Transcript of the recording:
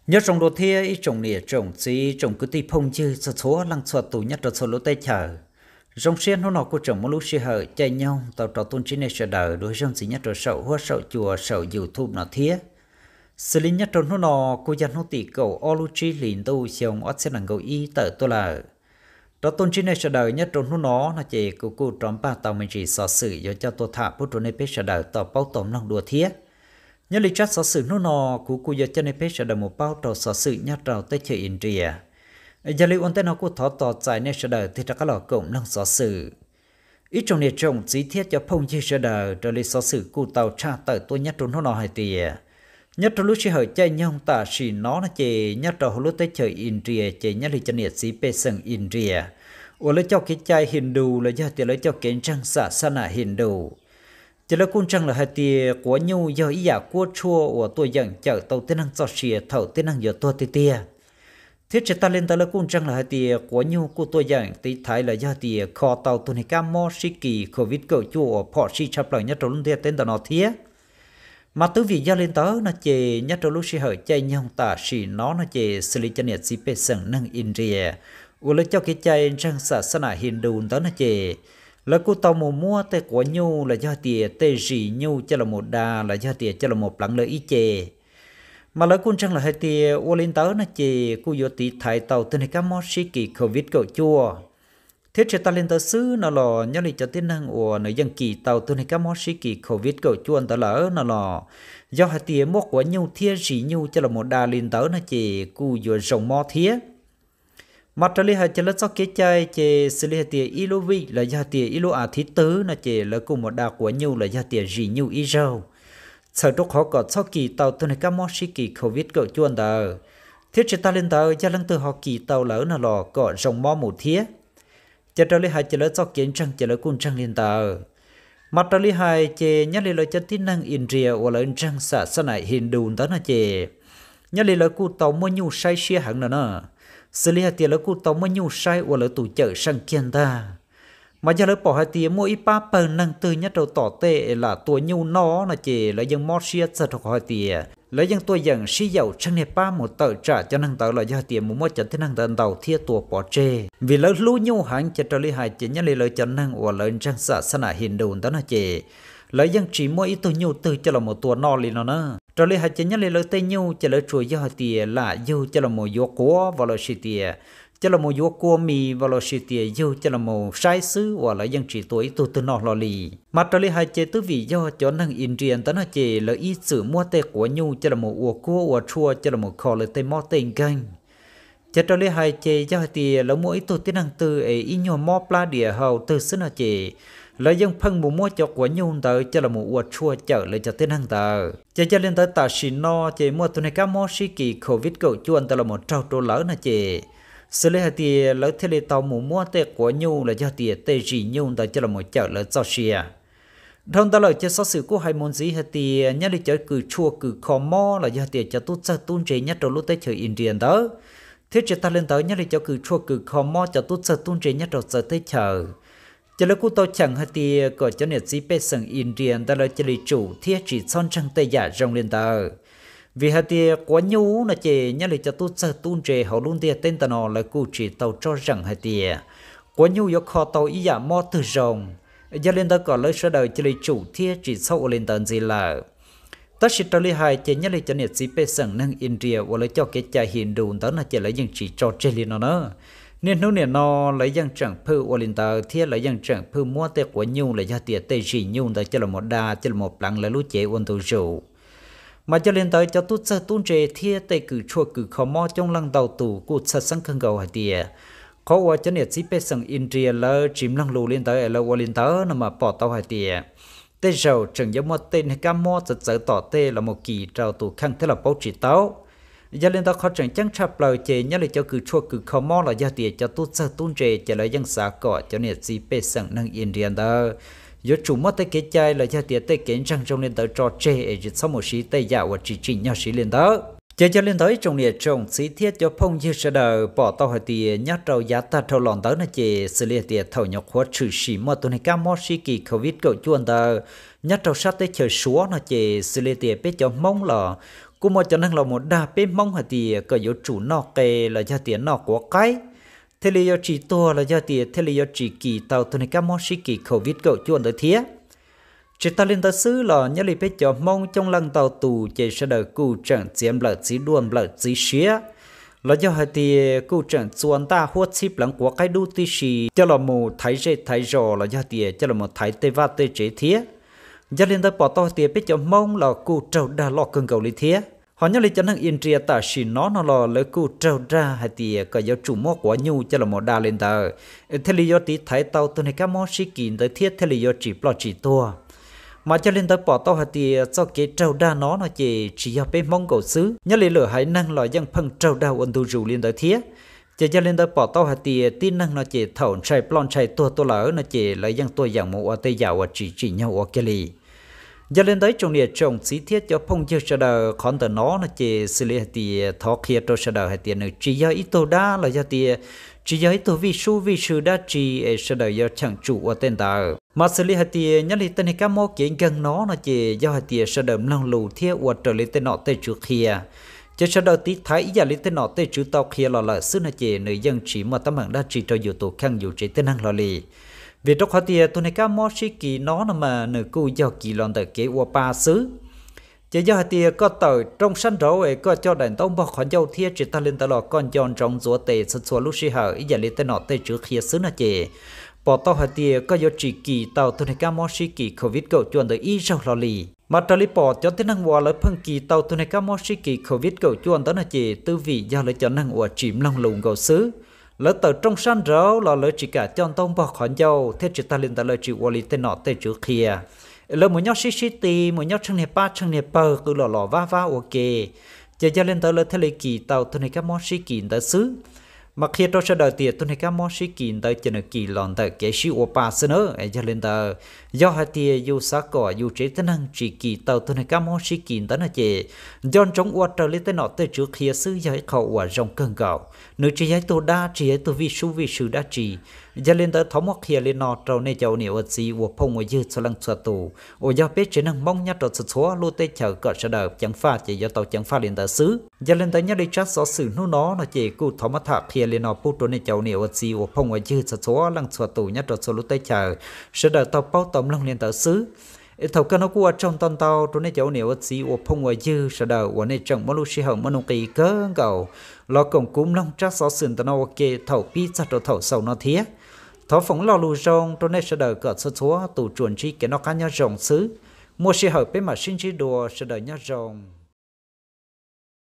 Nyob zoo dua thiab ib tsoom niam tsoom txiv tsoom kwv tij phooj ywg txhua txhua leej txhua tus nyob rau txhua lub teb chaws. Zoo siab hnub no kuj tseem muaj lub sij hawm caij nyoog tau rov tuaj ntsib nej sawv daws dua ib zaug ntxiv nyob rau saum huab saum cua saum YouTube no thiab. Xws li nyob rau hnub no kuj yog hnub tim kaum ob lub tsib hlis ntuj xyoo ob txhiab nees nkaum ib tawm tuaj lawm. Rov tuaj ntsib nej sawv daws nyob rau hnub no no ces kuv kuj rov npaj tau me ntsis xov xwm yuav coj tuaj tham pub rau nej peb sawv daws tau paub tau mloog dua thiab. Nyob li tsab xov xwm hnub no, kuv kuj yuav coj nej peb sawv daws mus paub rau xov xwm nyob rau teb chaws India. Yog li ua ntej no kuj thov tos txais nej sawv daws tig rov qab los koom mloog xov xwm. Ib tsoom niam tsoom txiv thiab cov phooj ywg sawv daws, raws li xov xwm kuj tau tshaj tawm tuaj nyob rau hnub no hais tias, nyob rau lub sij hawm caij nyoog tam sim no no ces nyob rau hauv lub teb chaws India ces nyob li cov niam txiv pej xeem India uas lawv coj kev cai Hindu los yog tias lawv coj kev ntseeg xa xa nam Hindu, ces lawv kuj ntseeg lawm hais tias quav nyuj yog ib yam kuab tshuaj uas tuaj yeem cawm tau tib neeg txoj sia thaum tib neeg yuav tuag tiag tiag. Thiab tsis tas li ntawd lawv kuj ntseeg lawm hais tias quav nyuj kuj tuaj yeem tiv thaiv los yog tias kho tau tus niag kab mob sib kis Covid kaum cuaj uas phom sij tshaj plaws nyob rau lub ntiaj teb ntawm no thiab. Mas twb vim yog li ntawd no ces nyob rau lub sij hawm caij nyoog tam sim no no ces xws li cov niam txiv pej xeem neeg India uas lawv coj kev cai ntseeg xa xa nam Hindu ntawd no ces lawv kuj tau mus muab tej quav nyuj los yog tias tej zis nyuj coj los mus da los yog tias coj los mus pleev lawv ib ce. Mas lawv kuj ntseeg lawm hais tias ua li ntawd no ces kuj yuav tiv thaiv tau tus niag kab mob sib kis Covid kaum cuaj. Thiab tsis tas li ntawd xwb no los nyob li cov tib neeg uas nws yeej kis tau tus niag kab mob sib kis Covid kaum cuaj ntawd lawm no los yog hais tias muab quav nyuj thiab zis nyuj coj los mus da li ntawd no ces kuj yuav zoo mob thiab. Mas raws li hais ces lawv txoj kev cai ces xws li hais tias ib lub vij los yog tias ib lub as thiv twg no ces lawv kuj mus da quav nyuj los yog tias zis nyuj ib zaug, txhawm rau qhov kom txhob kis tau tus niag kab mob sib kis Covid kaum cuaj ntawd. Thiab tsis tas li ntawd yog leej twg ho kis tau lawm no los kom zoo mob mus thiab. Ces raws li hais ces lawv txoj kev ntseeg ces lawv kuj ntseeg li ntawd. Mas raws li hais ces nyob li lawv cov tib neeg India uas lawv ntseeg xa xa nam Hindu ntawd no ces nyob li lawv kuj tau muaj nyuj saib siab heev no na. Xws li hais tias lawv kuj tau muaj nyuj saib ua lawv tus cawm seej kiag ntag. Mas yog lawv pom hais tias muaj ib pab pawg neeg twg nyob rau tom tej es lam tua nyuj noj no ces lawv yeej mob siab txog rau qhov hais tias lawv yeej tuaj yeem sib yaum tsheej niag pab mus tawm tsam cov neeg ntawd los yog tias mus muab cov tib neeg ntawd ntaus thiab tua pov tseg. Vim lawv hlub nyuj heev ces raws li hais ces nyob li lawv cov neeg uas lawv ntseeg xa xa nam Hindu ntawd no ces lawv yeej tsis muab ib tug nyuj twg coj los mus tua noj li no na. Raws li hais ces nyob li lawv tej nyuj ces lawv tsuas yog hais tias lam yug coj los mus yuav quav vas los sis tias coj los mus yuav kua mis vas los sis tias yug coj los mus saib xwb uas lawv yeej tsis tua ib tug twg noj hlo li. Mas raws li hais ces twb vim yog cov neeg India ntawd no ces lawv ib txwm muab tej quav nyuj coj los mus ua kuab ua tshuaj coj los mus kho lawv tej mob tej nkeeg. Ces raws li hais ces yog hais tias lawv muaj ib tug tib neeg twg es ib nyuag mob plab diam hau twg xwb no ces lawv yeej pheej mus muab cov quav nyuj ntawd coj los mus ua tshuaj cawm lawv cov tib neeg ntawd. Ces yog li ntawd tam sim no ces muaj tus niag kab mob sib kis Covid kaum cuaj ntawd los mus raug rau lawv no ces xws li hais tias lawv thiaj li tau mus muab tej quav nyuj los yog tias tej zis nyuj ntawd coj los mus cawm lawv txoj sia. Dhau ntawd lawm ces xov xwm kuj hais mus ntxiv hais tias nyob li cov kws tshuaj kws kho mob los yog tias cov tub txawg tub ntse nyob rau lub teb chaws India ntawd, thiab tsis tas li ntawd nyob li cov kws tshuaj kws kho mob cov tub txawg tub ntse nyob rau txawv teb chaws, ces lawv kuj tau cheem hais tias kom cov niam txiv pej xeem India ntawd lawv cia li tsum thiab tsis txhob ntseeg tej yam zoo li ntawd. Vim hais tias quav nyuj no ces nyob li cov tub txawg tub ntse hauv lub ntiaj teb ntawm no lawv kuj tsis tau tsob zeem hais tias quav nyuj yuav kho tau ib yam mob twg zoo. Yog li ntawd kom lawv sawv daws cia li tsum thiab tsis txhob ua li ntawd ntxiv lawm. Tab sis raws li hais ces nyob li cov niam txiv pej xeem neeg India uas lawv coj kev cai Hindu ntawd no ces lawv yeej tsis tso tseg li no na. Niaj hnub nim no lawv yeej tseem phwj ua li ntawd thiab lawv yeej tseem phwj muab tej quav nyuj los yog tias tej zis nyuj ntawd coj los da coj los pleev lawv lub cev ua ntu zus. Mas yog li ntawd cov tub txawg tub ntse thiab tej kws tshuaj kws kho mob coob leej ntau tus kuj txhawj xeeb kawg nkaus hais tias qhov uas cov niam txiv pej xeem India lawv tsis mloog lus li ntawd es lawv ua li ntawd no mas pom tau hais tias tej zaum tseem yuav muaj tej niag kab mob txawv txawv tom tej los mus kis rau tus kheej thiab los paub tsis tau. Yog li ntawd qhov tseem ceeb tshaj plaws ces nyob li cov kws tshuaj kws kho mob los yog tias cov tub txawg tub ntse ces lawv yeej xav kom cov niam txiv pej xeem neeg India ntawd yuav tsum muab tej kev cai los yog tias tej kev ntseeg zoo li ntawd tso tseg es tsis txhob mus siv tej yam uas tsis tsim nyog siv li ntawd. Ces yog li ntawd ib tsoom niam tsoom txiv thiab cov phooj ywg sawv daws pom tau hais tias nyob rau yav tag dhau los ntawd no ces xws li hais tias thaum nyuam qhuav tshwm sim muaj tus niag kab mob sib kis Covid kaum cuaj ntawd nyob rau sab teb chaws Suav no ces xws li tias peb cov Hmoob los kuj muaj cov neeg los mus dag peb Hmoob hais tias kom yuav tsum noj qe los yog tias noj quav qaib thiaj li yuav tsis tuag los yog tias thiaj li yuav tsis kis tau tus niag kab mob sib kis covid kaum cuaj ntawd thiab. Tsis tas li ntawd xwb los nyob li peb cov Hmoob coob leej ntau tus ces sawv daws kuj tseem txiav nplawm txiv duaj nplawm txiv siav, los yog hais tias kuj tseem txua ntaj huab txhib pleev quav qaib dub tib si coj los mus thaiv zej thaiv zos los yog tias coj los mus thaiv tej vaj tej tsev thiab. Yog li ntawd pom tau hais tias peb cov Hmoob los kuj raug dag loj kawg nkaus li thiab. Ho nyob li cov neeg India tam sim no no los lawv kuj raug dag hais tias kom yuav tsum muab quav nyuj coj los mus da li ntawd, thiaj li yuav tiv thaiv tau tus niag kab mob sib kis ntawd thiab thiaj li yuav tsis ploj tsis tuag. Mas yog li ntawd pom tau hais tias txoj kev raug dag no no ces tsis yog peb Hmoob nkaus xwb, nyob li lwm haiv neeg los yeej pheej raug dag ua ntu zus li ntawd thiab. Ces yog li ntawd pom tau hais tias tib neeg no ces thaum ntshai ploj ntshai tuag tuaj lawm no ces lawv yeej tuaj yeem mus ua tej yam uas tsis tsim nyog ua kiag li. Yog li ntawd ib tsoom niam tsoom txiv thiab cov phooj ywg sawv daws, qhov ntawm no no ces xws li hais tias thov qhia rau sawv daws hais tias nws tsis yog ib tug dab los yog tias tsis yog ib tug vij sub vij sw dab tsi es sawv daws yuav cheem tsum ua tej ntawd. Mas xws li hais tias nyob li tej niag kab mob kev nkeeg no no ces yog hais tias sawv daws mloog lus thiab ua raws li tej nom tej tswv qhia, ces sawv daws tiv thaiv ib yam li tej nom tej tswv tau qhia los lawm xwb no ces nws yeej tsis muaj teeb meem dab tsi rau yus tus kheej yus tsev tib neeg hlo li. Vim rau qhov tias tus niag kab mob sib kis no no mas nws kuj yog kis los ntawm kev ua pa xwb. Ces yog hais tias koj tawm rooj sab nraud es koj coj daim ntaub npog qhov ncauj thiab tsis tas li ntawd los koj nco ntsoov ntxuav tes txhua txhua lub sij hawm ib yam li tej nom tej tswv qhia xwb no ces pom tau hais tias koj yuav tsis kis tau tus niag kab mob sib kis covid kaum cuaj ntawd ib zaug hlo li. Mas raws li pom cov tib neeg uas lawv pheej kis tau tus niag kab mob sib kis covid kaum cuaj ntawd no ces twb vim yog lawv cov neeg uas tsis mloog lus nkaus xwb. Lawv tawm rooj sab nraud los lawv tsis kam coj ntaub npog qhov ncauj thiab tsis tas li ntawd lawv tsis ua li tej nom tej tswv qhia. Lawv mus nyob sib sib ti, mus nyob tsheej niag pab tsheej niag pawg qw los los vab vab ua ke. Ces yog li ntawd lawv thiaj li kis tau tus niag kab mob sib kis ntawd xwb. Mas qhia rau sawv daws tias tus niag kab mob sib kis ntawd ces nws kis los ntawm kev sib ua pa xwb na. Yog li ntawd, yog hais tias yus xav kom yus tsev tib neeg tsis kis tau tus niag kab mob sib kis ntawd no ces nco ntsoov ua raws li tej nom tej tswv qhia xwb yog ib qho uas zoo kawg nkaus. Nws tsis yog ib tug dab, tsis yog ib tug vij sub vij sw dab tsi. Yog li ntawd thov muab qhia li no rau nej cov ua niam ua txiv ua phooj ua ywg txhua leej txhua tus uas yog peb tsev neeg Hmoob nyob rau txhua txhua lub teb chaws kom sawv daws ceev faj ces yuav tau ceev faj li ntawd xwb. Yog li ntawd nyob li tsab xov xwm hnub no no ces kuj thov muab tham qhia li no pub rau nej cov ua niam ua txiv ua phooj ua ywg txhua txhua leej txhua tus nyob rau txhua lub teb chaws, sawv daws tau paub tau mloog li ntawd xwb. Es thaum kawg no kuj ua tsaug ntau ntau rau nej cov ua niam ua txiv ua phooj ua ywg sawv daws uas nej tseem muab lub sij hawm muaj nuj nqis kawg nkaus los koom kuv mloog tsab xov xwm ntawm no ua ke thaum pib txog rau thaum xaus no thiab. Thov foom lo lus zoo rau nej sawv daws kom txhua txhua tus tsuas ntsib kev noj qab nyob zoo xwb. Muaj sij hawm peb mam sib ntsib dua, sawv daws nyob zoo.